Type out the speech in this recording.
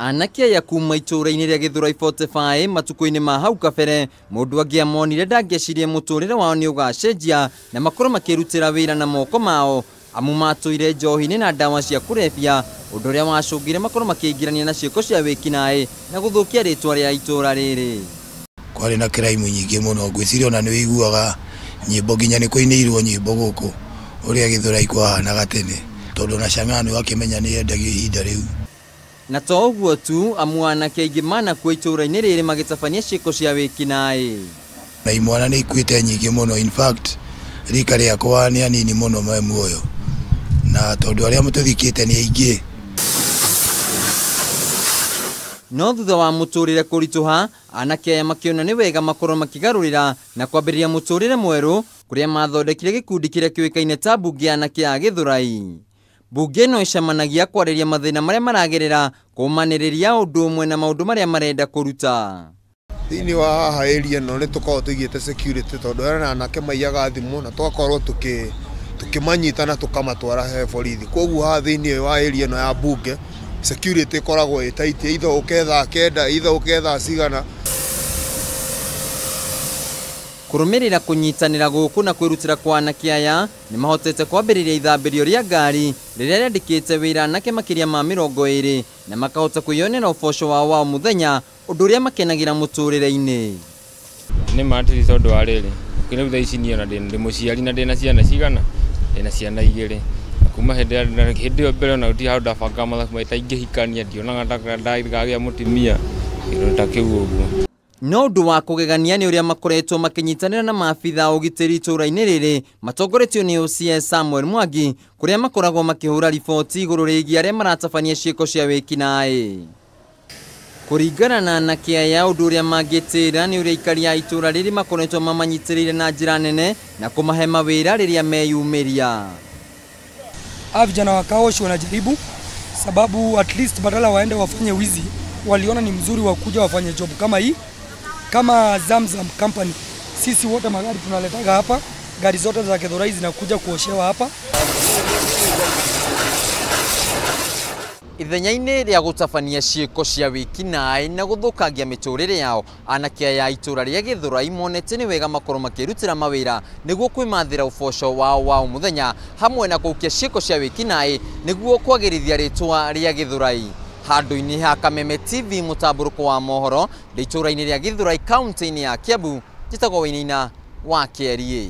Anake aya kuma itũũra-inĩ rĩa Gĩthũrai 45 matukũ-inĩ ma hau kabere mũndũ angĩamonire ndangĩecirie mũtũrĩre wao nĩ ũgacenjia na makorwo makĩrutĩra wĩra na moko mao amu matũire njohi-inĩ na ndawa cia kũrebia ũndũ ũrĩa wacũngire makorwo makĩingĩrania na ciĩko cia wĩkinaĩ na gũthũkia rĩtwa rĩa itũũra rĩrĩ. Kwarĩ na crime nyingĩ mũno, ngwĩciria ona nĩ ũiguaga nyĩmbo nginya nĩ kũinĩirwo nyĩmbo gũkũ ũrĩa Gĩthũrai kwahanaga tene, tondũ ona chang'aa nĩ wakĩmenya nĩ yendagio ihinda rĩu. Na to ũguo tu, amu anake aingĩ manakua itũũra-inĩ rĩrĩ magĩtabania ciĩko cia wĩkinaĩ. Na imwana nĩ ikuĩte nyingĩ mũno, in fact rika rĩakwa nĩ anini mũno me muoyo, na tondũ arĩa mũtũthikĩte nĩ aingĩ. No thutha wa mũtũrĩre kũritũha, anake aya makĩona nĩ wega makorwo makĩgarũrĩra na kwambĩrĩria mũtũrĩre mwerũ kũrĩa mathondekire gĩkundi kĩrĩa kĩũĩkaine ta mbunge ya anake a Gĩthũrai. Mbunge ĩno ĩcemanagia kwarĩria mathĩna marĩa maragerera, kũmanĩrĩria ũndũ ũmwe na maũndũ marĩa marenda kũruta. Thĩinĩ wa haha area ĩno nĩ tũkoragwo tũigĩte security tondũ hena anake maiyaga thimũ na tũgakorwo tũkĩmanyita na tũkamatwara he borithi. Koguo haha thĩinĩ wa area ĩno ya mbunge security ĩkoragwo ĩ tight, either ũke thaa kenda, either ũke thaa cigana. Kũrũmĩrĩra kũnyitanĩra gũkũ na kwĩrutĩra kwa anake aya nĩ mahotete kwambĩrĩria ithambĩrio rĩa ngari rĩrĩa rĩandĩkĩte wĩra anake makĩria ma 20 na makahota kwĩyonera ũboco wao wa mũthenya, ũndũ ũrĩa makenagĩra mũtũrĩre-inĩ. Nĩ matiri tondũ wa rĩrĩ, rĩu thaa ici niĩ ona ndĩ mũciari na ndĩna ciana cigana, ndĩna ciana igĩrĩ. Kuma hĩndĩ ĩyo mbere ona gũtirĩ handũ ndabangaga mathabu maita ingĩhikania, ndionaga ta ndagĩa mũtumia, kĩndũ ta kĩu ũguo. No ũndũ wa kũgegania nĩ ũrĩa makoretwo makĩnyitanĩra na maabitha a ũgitĩri itũũra-inĩ rĩrĩ matongoretio nĩ OCS Samuel Mwangi, kũrĩa makoragwo makĩhũra riboti igũrũ rĩgiĩ arĩa maratabania ciĩko cia wĩkinaĩ. Kũringana na anake aya, ũndũ ũrĩa mangĩtĩra nĩ ũrĩa aikari a itũũra rĩrĩ makoretwo mamanyitĩrĩire na njĩra nene na kũmahe mawĩra rĩrĩa meyumĩria. Hawa vijana wa Kaoshi wanajaribu, sababu at least badala waende wafanye wizi, waliona ni mzuri wa kuja wafanye job kama hii. Kama Zamzam Company, sisi wote magari tunaletaga hapa, gari zote za Githurai zinakuja kuoshewa hapa. Ithenya-inĩ rĩa gũtabania ciĩko cia wĩkinaĩ na gũthũkangia mĩtũrĩre yao, anake aya a itũũra rĩa Gĩthũrai monete nĩ wega makorwo makĩrutĩra mawĩra nĩguo kwĩmathĩra ũboco wao wa o mũthenya hamwe na kũhukia ciĩko cia wĩkinaĩ nĩguo kwagĩrithia rĩtwa rĩa Gĩthũrai. Handũ-inĩ ha Kameme TV mũtambũrũko wa mohoro ndĩ itũũra-inĩ rĩa Gĩthũrai kaunti-inĩ ya Kiambu, njĩtagwo Wainaina wa Kĩeriĩ.